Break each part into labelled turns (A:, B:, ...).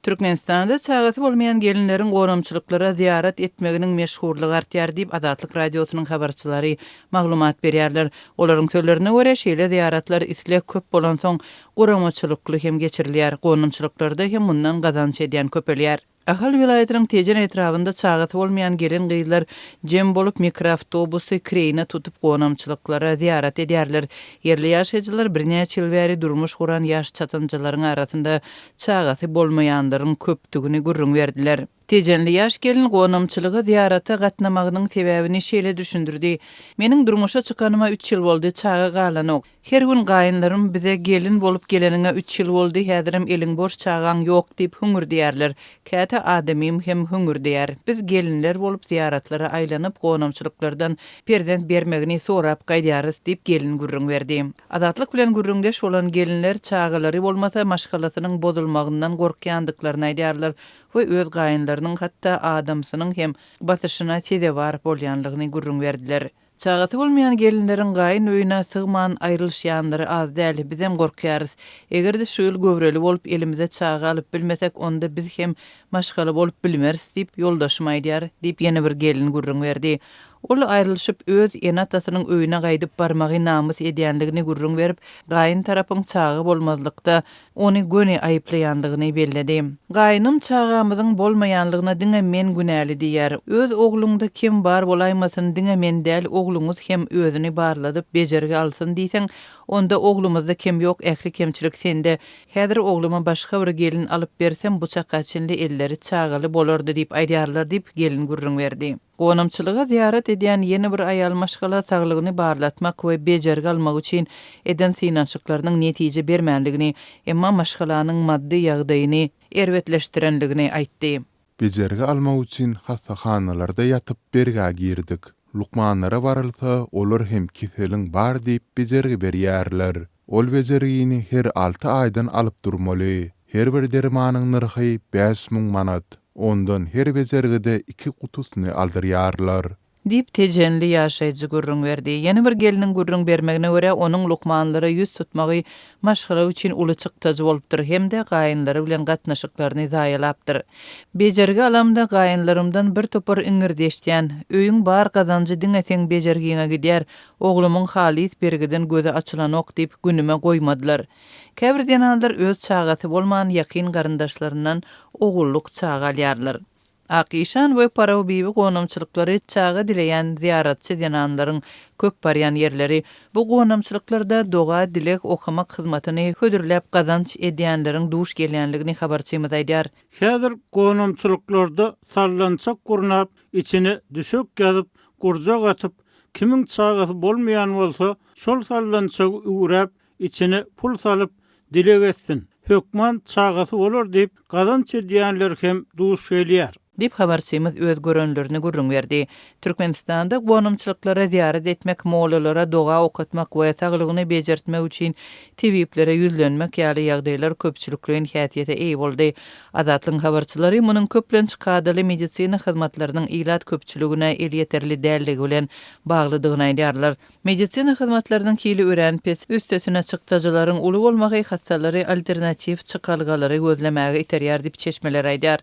A: Türkmenistanda çagasy bolmaýan gelinleriň gonamçylyklara zyýarat etmeginiň meşhurlygy artýar diýip, Azatlyk Radiosynyň habarçylary maglumat berýärler. Olaryň sözlerine görä, şeýle zyýaratlar isleg köp bolansoň, guramaçylykly hem geçirilýär. Gonamçylyklarda hem mundan gazanç edýän köpelýär. Ahal welaýatynyň Tejen etrabynda çagasy bolmaýan gelin-gyzlar jem bolup, mikroawtobusy kireýine tutup gonamçylyklara zyýarat edýärler. Ýerli ýaşaýjylar birnäçe ýyl bäri durmuş guran ýaş çatynjalaryň arasynda çagasy bolmaýanlaryň köpdügini gürrüň berdiler. Tejenli ýaş gelin gonamçylyga zyýarata gatnamagynyň sebäbini şeýle düşündirdi, Meniň durmuşa çykanyma üç ýyl boldy, çaga galanok. Her gün gaýynlarym bize gelin bolup geleniňe üç ýyl boldy, häzirem eliň boş çagaň ýok diýip hüňürdeýärler. Käte adamym hem hüňürdeýär. Biz gelinler bolup zyýaratlara aýlanyp, gonamçylyklardan perzent bermegini sorap gaýdýarys diýip gelin gürrüň berdi. Azatlyk bilen gürrüňdeş bolan gelinler çagalary bolmasa maşgalasynyň bozulmagyndan gorkýandyklaryny aýdýarlar we öz gaýynlarynyň hatda adamsynyň hem basyşyna sezewar bolýanlygyny gürrüň berdiler. Çagasy bolmaýan gelinleriň gaýyn öýüne sygman aýrylyşýanlary az däl, bizem gorkýarys. Eger-de şu ýyl göwreli bolup elimize çaga alyp bilmesek, onda biz hem maşgala bolup bilmeris diýip, ýoldaşym aýdýar, diýip, ýene bir gelin gürrüň berdi. Ol aýrylyşyp, öz ene-atasynyň öýüne gaýdyp barmagy namys edýänligini gürrüň berip, gaýyn tarapyň çaga bolmazlykda ony göni aýyplaýandygyny belledi. Gaýynym çagamyzyň bolmaýanlygyna diňe men günäli diýýär. Öz ogluňda kem bar bolaýmasyn diňe men däl ogluňyz hem özüni barladyp bejergi alsyn diýseň, onda oglumyzda kem ýok ähli kemçilik sende. Häzir ogluma başga bir gelin alyp bersem bu çaka çenli elleri çagaly bolardy diýip aýdýarlar diýip gelin gürrüň berdi. Gonamçylyga zyýarat edýän ýene bir aýal maşgala saglygyny barlatmak we bejergi almak üçin eden synanyşyklarynyň netije bermändigini, emma maşgalanyň maddy ýagdaýyny erbetleşdirendigini aýtdy.
B: Bejergi almak üçin hassahanalarda ýatyp bergä girdik. Lukmanlara barylsa, olar hem keseliň bar diýip bejergi berýärler. Ol bejergini her alty aýdan alyp durmaly. Her bir dermanyň nyrhy 5000 manat. Ondan her bejergide iki gutusyny aldyrýarlar.
A: Diýip, tejenli ýaşaýjy gürrüň berdi. Ýene bir gelniň gürrüň bermegine görä, onuň lukmanlara ýüz tutmagy maşgala üçin uly çykdajy bolupdyr hem-de gaýynlary bilen gatnaşyklaryny zaýalapdyr. Bejergi alamda gaýynlarymdan bir topar iňňirdi eşidýän. Öýüň bar gazanjy diňe seň bejergiňe gidýär, oglumyň halys bergiden gözi açylanok diýip, günüme goýmadylar. Käbir zenanlar öz çagasy bolman ýakyn garyndaşlaryndan ogullyk çaga alýarlar. Ak işan we Parawbibi gonamçylyklary çaga dileýän zyýaratçy zenanlaryň köp barýan ýerleri. Bu gonamçylyklarda doga-dileg okamak hyzmatyny hödürläp gazanç edýänleriň duş gelýänligini habarçymyz aýdýar.
C: Häzir gonamçylyklarda sallançak gurnap, içine düşek ýazyp, gurjak atyp, kimiň çagasy bolmaýan bolsa, şol sallançagy üwräp, içine pul salyp, dileg etsin, hökman çagasy bolar diýip, gazanç edýänler hem duş gelýär.
A: Diýip, habarçymyz öz görenlerini gürrüň berdi. Türkmenistanda gonamçylyklara zyýarat etmek, mollalara doga okatmak we saglygyny bejertmek üçin tebiplere ýüzlenmek ýaly ýagdaýlar köpçülikleýin häsiýete eýe boldy. Azatlygyň habarçylary munuň köplenç kadaly medisina hyzmatlarynyň ilat köpçüligine elýeterli däldigi bilen baglydygyny aýdýarlar. Medisina hyzmatlarynyň hili örän pes, üstesine çykdajylaryň uly bolmagy hassalary alternatiw çykalgalary gözlemäge iterýär diýip çeşmeler aýdýar.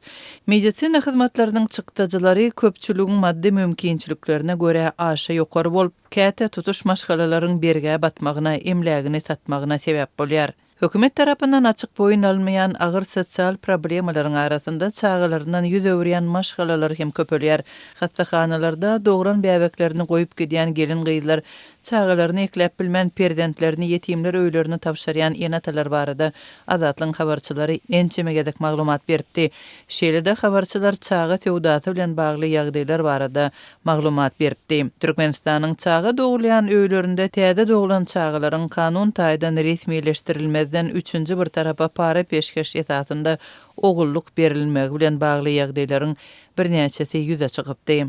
A: Medisina hyzmatlarynyň çykdajylary köpçüligiň maddy mümkinçiliklerine görä aşa ýokary bolup, käte tutuş maşgalalaryň bergä batmagyna, emlägini satmagyna sebäp bolýar. Hökümet tarapyndan açyk boýun alynmaýan agyr sosial problemalaryň arasynda çagalaryndan ýüz öwürýän maşgalalar hem köpelýär. Hassahanalarda dogran bäbeklerini goýup gidýän gelin-gyzlar, çagalaryny ekläp bilmän perzentlerini ýetimler öýlerine tabşyrýan ene-atalar barada Azatlygyň habarçylary ençeme gezek maglumat beripdi. Şeýle-de habarçylar çaga söwdasy bilen bagly ýagdaýlar barada maglumat beripdi. Türkmenistanyň çaga dogulýan öýlerinde täze doglan çagalaryň kanun taýdan resmileşdirilmezden üçünji bir tarapa para-peşgeş esasynda ogullyk berilmegi bilen bagly ýagdaýlaryň birnäçesi ýüze çykypdy.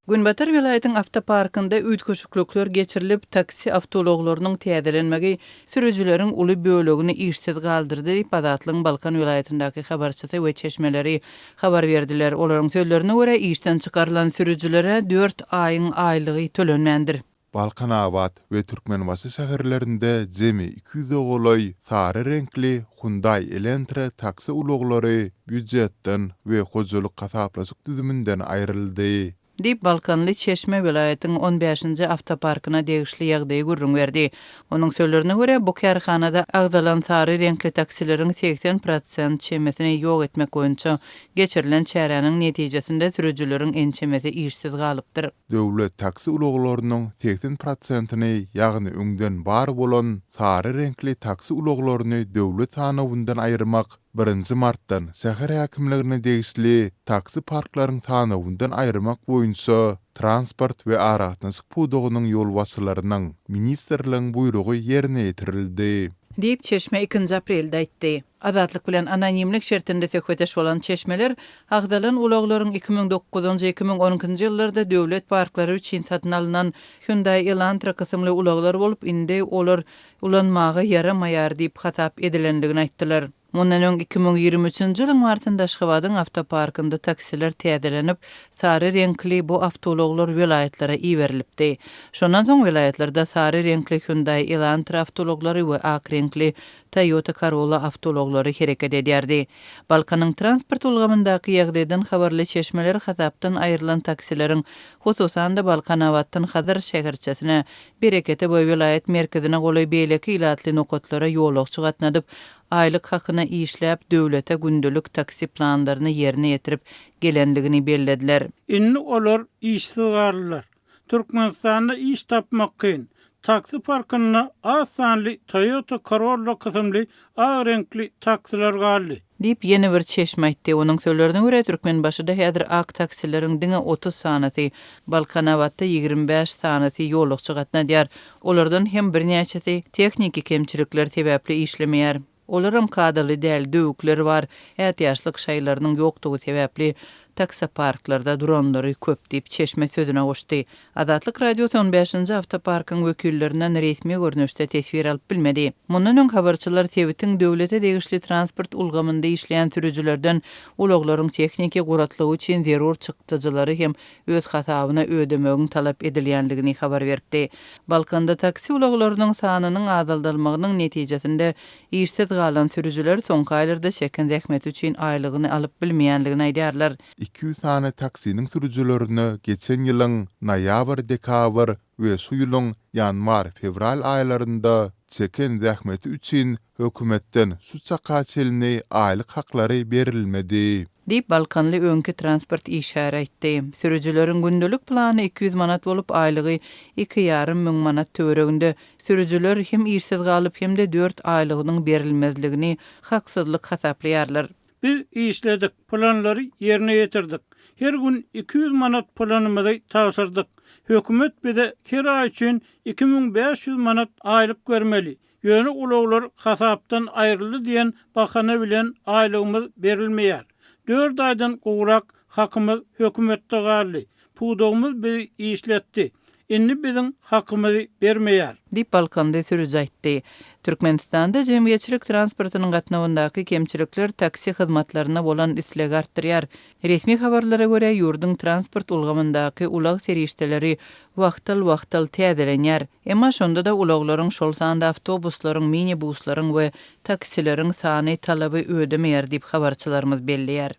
A: Günbatar welaýatyň awtoparkynda üýtgeşiklikler geçirilip, taksi awtoulaglarynyň täzelenmegi sürüjileriň uly bölegini işsiz galdyrdy diýip, Azatlygyň Balkan welaýatyndaky habarçysy we çeşmeleri habar berdiler. Olaryň sözlerine görä, işden çykarylan sürüjilere dört aýyň aýlygy tölenmändir.
B: Balkanabat we Türkmenbaşy şäherlerinde jemi 200-e golaý sary reňkli Hyundai Elantra taksi ulaglary býujetden we hojalyk hasaplaşyk düzüminden aýryldy.
A: Diýip, balkanly çeşme welaýatyň on bäşinji awtoparkyna degişli ýagdaýy gürrüň berdi. Onuň sözlerine görä, bu kärhanada agzalan sary reňkli taksileriň 80 prosent çemesini ýok etmek boýunça geçirilen çäräniň netijesinde sürüjileriň ençemesi işsiz galypdyr.
B: Döwlet taksi ulaglarynyň 80 prosentini, ýagny öňden bar bolan sary reňkli taksi ulaglaryny döwlet sanawyndan aýyrmak birinji martdan şäher häkimligine degişli taksi parklaryň sanawyndan aýyrmak boýunça transport we aragatnaşyk pudagynyň ýolbaşçylarynyň, ministrligiň buýrugy ýerine ýetirildi.
A: Diýip, çeşme ikinji aprelde aýtdy. Azatlyk bilen anonimlik şertinde söhbetdeş bolan çeşmeler agzalan ulaglaryň 2009-njy, 2012-nji ýyllarda döwlet parklary üçin satyn alnan Hyundai Elantra kysymly ulaglar bolup, indi olar ulanmaga ýaramaýar diýip hasap edilendigini aýtdylar. Mundan öň 2023-nji ýylyň martynda Aşgabadyň awtoparkynda taksiler täzelenip, sary reňkli bu awtoulaglar welaýatlara iberilipdi. Şondan soň welaýatlarda sary reňkli Hyundai Elantra awtoulaglary we ak reňkli Toyota Corolla awtoulaglary hereket edýärdi. Balkanyň transport ulgamyndaky ýagdaýdan habarly çeşmeler hasapdan aýrylan taksileriň, hususan-da, Balkanabatdan Hazar şäherçesine, Berekete we welaýat merkezine golaý beýleki ilatly nokatlara ýolagçy gatnadyp, aýlyk hakyna işläp, döwlete gündelik taksi planlaryny ýerine ýetirip gelendigini bellediler.
C: Indi olar işsiz galdylar. Türkmenistanda iş tapmak kyn. Taksi parkynda az sanly Toyota Corolla kysymly ak reňkli taksiler galdy.
A: Diýip, ýene bir çeşme aýtdy. Onuň sözlerine görä, Türkmenbaşyda häzir ak taksileriň diňe 30 sanysy, Balkanabatda 25 sanysy ýolagçy gatnadýar. Olardan hem birnäçesi tehniki kemçilikler sebäpli işlemeýär. Olaram kadaly däl, döwükleri bar, ätiýaçlyk şaýlarynyň ýokdugy sebäpli taksoparklarda duranlary köp diýip, çeşme sözüne goşdy. Azatlyk Radiosy on bäşinji awtoparkyň wekillerinden resmi görnüşde teswir alyp bilmedi. Mundan öň habarçylar sebitiň döwlete degişli transport ulgamynda işleýän sürüjilerden ulaglaryň tehniki guratlygy üçin zerur çykdajylary hem öz hasabyna ödemegiň talap edilýändigini habar beripdi. Balkanda taksi ulaglarynyň sanynyň azaldylmagynyň netijesinde işsiz galan sürüjiler soňky aýlarda çeken zähmeti üçin aýlygyny alyp bilmeýändigini aýdýarlar.
B: 200 sany taksiniň sürüjilerine geçen ýylyň noýabr-dekabr we şu ýylyň ýanwar-fewral aýlarynda çeken zähmeti üçin hökümetden şu çaka çenli aýlyk haklary berilmedi.
A: Diýip, balkanly öňki transport işgäri aýtdy. Sürüjileriň gündelik plany 200 manat bolup, aýlygy iki ýarym müň manat töwereginde. Sürüjiler hem işsiz galyp, hem-de dört aýlygynyň berilmezligini haksyzlyk hasaplaýarlar.
C: Biz işledik, planlary ýerine ýetirdik. Her gün 200 manat planymyzy tabşyrdyk. Hökümet bize her aý üçin 2500 manat aýlyk bermeli. Ýöne ulaglar hasapdan aýryldy diýen bahana bilen aýlygymyz berilmeýär. Dört aýdan gowrak hakymyz hökümetde galdy. Pudagymyz bizi işletdi. Indi biziň hakymyzy bermeýär.
A: Diýip, balkanly sürüji aýtdy. Türkmenistanda jemgyýetçilik transportynyň gatnawyndaky kemçilikler taksi hyzmatlaryna bolan islegi artdyrýar. Resmi habarlara görä, ýurduň transport ulgamyndaky ulag serişdeleri wagtal-wagtal täzelenýär. Emma şonda-da ulaglaryň, şol sanda awtobuslaryň, minibuslaryň we taksileriň sany talaby ödemeýär diýip, habarçylarymyz belleýär.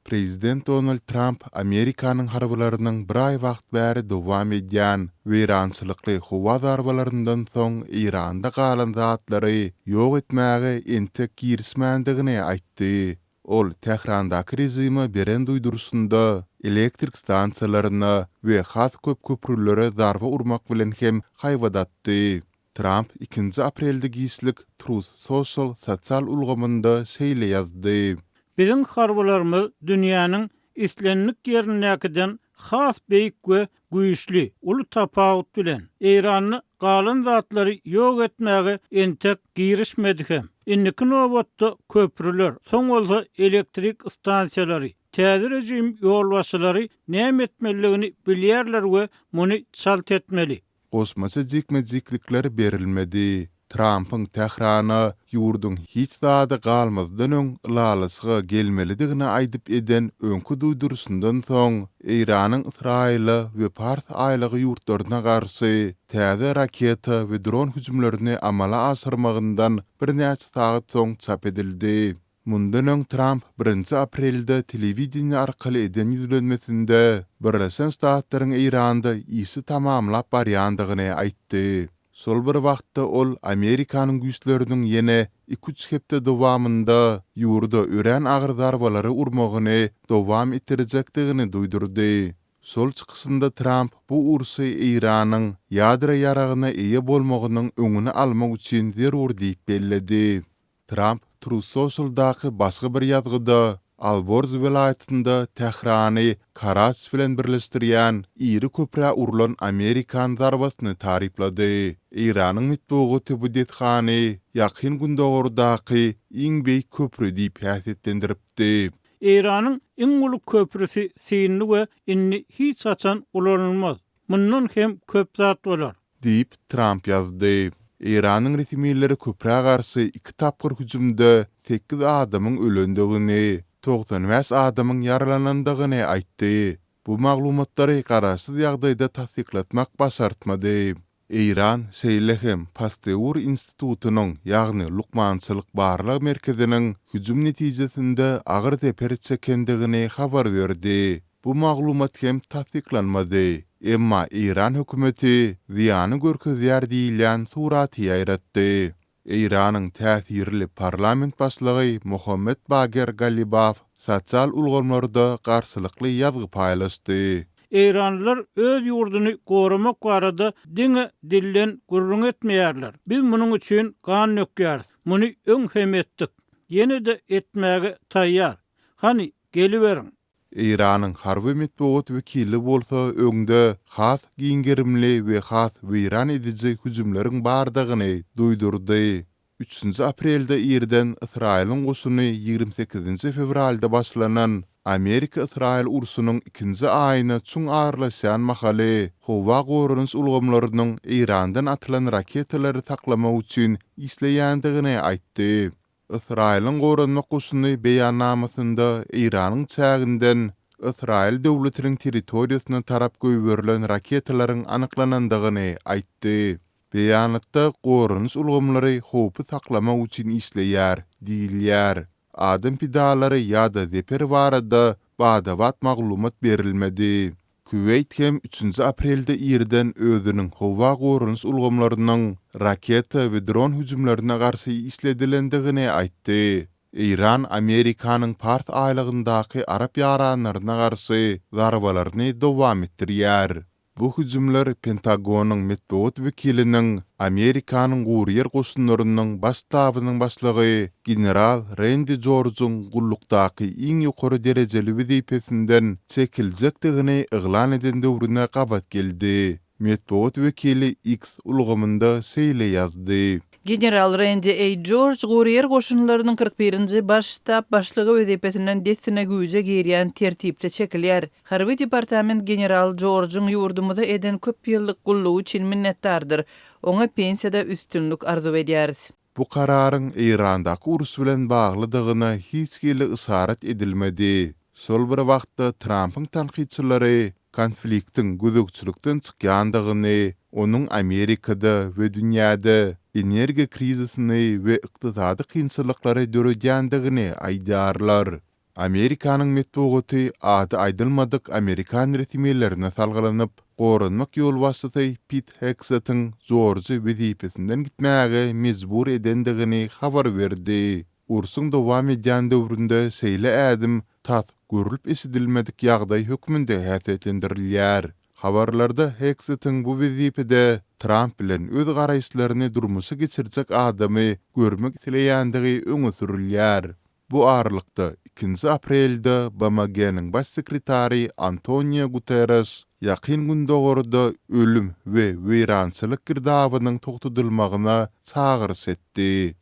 B: Prezident Donald Tramp Amerikanyň harbylarynyň bir aý wagt bäri dowam edýän weýrançylykly howa zarbalaryndan soň Eýranda galan zatlary ýok etmäge entek girişmändigini aýtdy. Ol Tährandaky režime beren duýduryşynda elektrik stansiýalaryna we has köp köprülere zarba urmak bilen hem haýbat atdy. Tramp ikinji aprelde giçlik Truth Social sosial ulgamynda şeýle ýazdy.
C: Biziň harbylarymyz dünýäniň islendik ýerindäkiden has beýik we güýçli, uly tapawut bilen. Eýranda galan zatlary ýok etmäge entek girişmedi hem. Indiki nobatda köprüler, soň bolsa elektrik stansiýalary. Täze režim ýolbaşçylary näme etmelidigini bilýärler we muny çalt etmeli.
B: Goşmaça jikme-jiklikler berilmedi. Trampyň Tährana ýurduň hiç zady galmazdan öň ylalaşyga gelmelidigini aýdyp eden öňki duýduryşyndan soň, Eýranyň Ysraýyla we Pars aýlagy ýurtlaryna garşy täze raketa we dron hüjümlerini amala aşyrmagyndan birnäçe sagat soň çap edildi. Mundan öň Tramp birinji aprelde telewideniýe arkaly eden ýüzlenmesinde Birleşen Ştatlaryň Eýranda işi tamamlap barýandygyny aýtdy. Şol bir wagtda ol Amerikanyň güýçleriniň ýene iki-üç hepde dowamynda ýurda örän agyr zarbalary urmagyny dowam etdirjekdigini duýdurdy. Şol çykyşynda Tramp bu urşy Eýranyň ýadro ýaragyna eýe bolmagynyň öňüni almak üçin zerur diýip belledi. Tramp Truth Social-daky başga bir ýazgyda Alborz welaýatynda Tährany Karaç bilen birleşdirýän iri köprä urlan amerikan zarbasyny taryplady. Eýranyň metbugaty bu desgany Ýakyn Gündogardaky iň beýik köpri diýip häsiýetlendiripdi.
C: Eýranyň iň uly köprüsi syndy we indi hiç haçan ulanylmaz. Mundan hem köp zat bolar.
B: Diýip, Tramp ýazdy. Eýranyň resmileri köprä garşy iki tapgyr hüjümde sekiz adamyň ölendigini, 95 adamyň ýaralanandygyny aýtdy. Bu maglumatlary garaşsyz ýagdaýda tassyklatmak başartmady. Eýran şeýle hem Pasteur institutynyň, ýagny lukmançylyk barlag merkeziniň hüjüm netijesinde agyr zeper çekendigini habar berdi. Bu maglumat hem tassyklanmady, emma eýran hökümeti zyýany görkezýär diýilýän suraty ýaýratdy. Eýranyň täsirli parlament başlygy Mohammed Bager Galibaf sosial ulgamlarda garşylykly ýazgy paýlaşdy.
C: Eýranlylar öz ýurduny goramak barada diňe dilden gürrüň etmeýärler. Biz munuň üçin gan dökýäris. Muny öň hem etdik. Ýene-de etmäge taýýar. Hany, geliberiň.
B: Eýranyň harby metbugat wekili bolsa öňde has giň gerimli we has weýran ediji hüjümleriň bardygyny duýdurdy. Üçünji aprelde irden Ysraýylyň goşuny 28-nji fewralda başlanan Amerika-Ysraýyl urşunyň ikinji aýyna çuň aralaşýan mahaly howa goranyş ulgamlarynyň Eýrandan atylan raketalary saklamak üçin işleýändigini aýtdy. Ysraýylyň Goranmak goşuny beýannamasynda Eýranyň çäginden Ysraýyl döwletiniň territoriýasyna tarap goýberilen raketalaryň anyklanandygyny aýtdy. Beýanatda goranyş ulgamlary howpy saklamak üçin işleýär diýilýär. Adam pidalary ýa-da zeper barada bada-bat maglumat berilmedi. Kuweýt hem üçünji aprelde irden özüniň howa goranyş ulgamlarynyň raketa we dron hüjümlerine garşy işledilendigini aýtdy. Eýran Amerikanyň Pars aýlagyndaky arap ýaranlaryna garşy zarbalaryny dowam etdirýär. Bu hüjümler Pentagonyň metbugat wekiliniň Amerikanyň guryýer goşunlarynyň Baş ştabynyň başlygy general Rendi Jorjuň gullukdaky iň ýokary derejeli wezipesinden çekiljekdigini yglan eden döwrüne gabat geldi. Metbugat wekili X ulgamynda şeýle ýazdy.
A: General Rendi A. Jorj guryýer goşunlarynyň 41-nji Baş ştab başlygy wezipesinden dessine güýje girýän tertipde çekilýär. Harby departament general Jorjuň ýurdumyza eden köp ýyllyk gullugy üçin minnetdardyr. Oňa pensiýada üstünlik arzuw edýäris.
B: Bu kararyň Eýrandaky uruş bilen baglydygyna hiç hili yşarat edilmedi. Şol bir wagtda Trampyň tankytçylary konfliktiň gözegçilikden çykýandygyny, onuň Amerikada we dünýäde energiýa krizisini we ykdysady kynçylyklary döredýändigini aýdýarlar. Amerikanyň metbugaty ady aýdylmadyk amerikan resmilerine salgylanyp, goranmak ýolbaşçysy Pit Hegsetiň Jorjy wezipesinden gitmäge mejbur edendigini habar berdi. Urşuň dowam edýän döwründe şeýle ädim tas görlüp-eşidilmedik ýagdaý hökmünde häsiýetlendirilýär. Habarlarda Hegsetiň bu wezipede Tramp bilen öz garaýyşlaryny durmuşa geçirjek adamy görmek isleýändigi öňe sürülýär. Bu aralykda, ikinji aprelde BMG-niň Baş sekretary Antonio Guterreş Ýakyn Gündogarda ölüm we weýrançylyk girdabynyň togtadylmagyna çagyryş etdi.